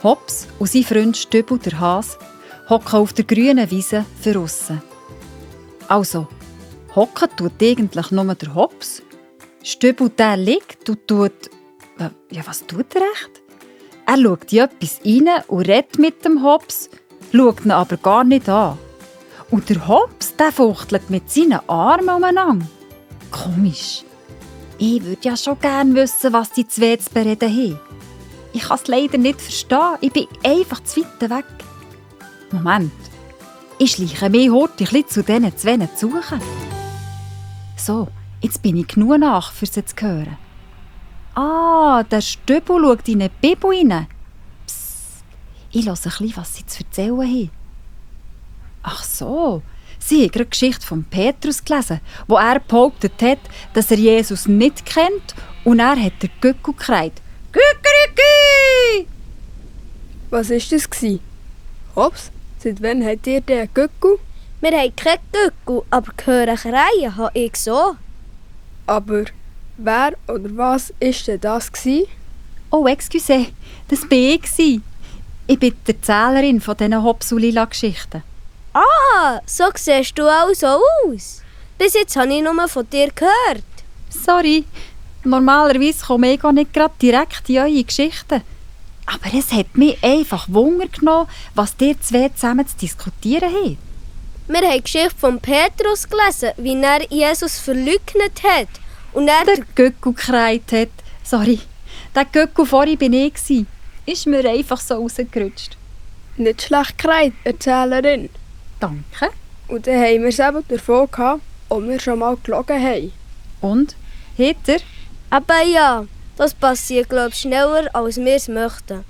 Hops und sein Freund Stübel, der Hase, hocken auf der grünen Wiese draussen. Also, hocken tut eigentlich nur der Hops. Stübel, der liegt und tut... Ja, was tut er echt? Er schaut in etwas rein und redet mit dem Hops, schaut ihn aber gar nicht an. Und der Hops, der fuchtelt mit seinen Armen umeinander. Komisch. Ich würde ja schon gerne wissen, was die zwei zu bereden haben. Ich kann es leider nicht verstehen. Ich bin einfach zu weit weg. Moment. Ich schleiche mich heute ein bisschen zu diesen zwei zu suchen. So, jetzt bin ich genug nach, für sie zu hören. Ah, der Stübel schaut in eine Bibel rein. Psst, ich höre ein bisschen, was sie zu erzählen haben. Ach so, sie haben gerade die Geschichte von Petrus gelesen, wo er behauptet hat, dass er Jesus nicht kennt, und er hat der Göckel gekreit. «Gückerücki!» Was war das? Hops, seit wann habt ihr den Göckel? Wir haben keinen Göckel, aber hören Kreien habe ich so. Aber wer oder was war denn das? Oh, excuse, das war ich. Ich bin die Erzählerin von diesen Hops- und Lila-Geschichten. Ah, so siehst du also aus. Bis jetzt habe ich nur von dir gehört. Sorry, normalerweise komme ich gar nicht gerade direkt in eure Geschichten. Aber es hat mich einfach Wunder genommen, was ihr zwei zusammen zu diskutieren habt. Wir haben die Geschichte von Petrus gelesen, wie er Jesus verleugnet hat. Und er Der Göckel gekreit hat. Sorry, der Göckel vorhin bin ich. Ist mir einfach so rausgerutscht. Nicht schlecht geredet, Erzählerin. Danke. Und dann haben wir es eben davon gehabt, ob wir schon mal gelogen haben. Und? Hat er? Aber ja, das passiert, glaube ich, schneller, als wir es möchten.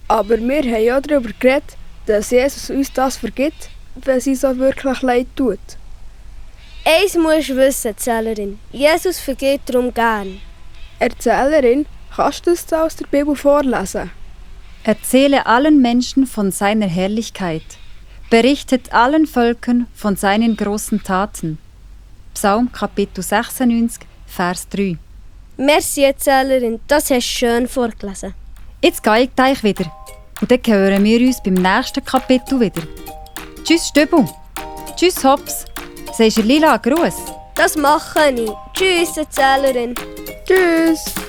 Aber wir haben ja darüber geredet, dass Jesus uns das vergibt, wenn es uns so wirklich leid tut. Eins musst du wissen, Erzählerin. Jesus vergibt darum gern. Erzählerin, kannst du das aus der Bibel vorlesen? Erzähle allen Menschen von seiner Herrlichkeit. Berichtet allen Völkern von seinen großen Taten. Psalm Kapitel 96, Vers 3. Merci, Erzählerin, das hast du schön vorgelesen. Jetzt gehe ich gleich wieder. Und dann hören wir uns beim nächsten Kapitel wieder. Tschüss, Stübel. Tschüss, Hops. Sagst du Lila einen Gruß? Das mache ich. Tschüss, Erzählerin. Tschüss!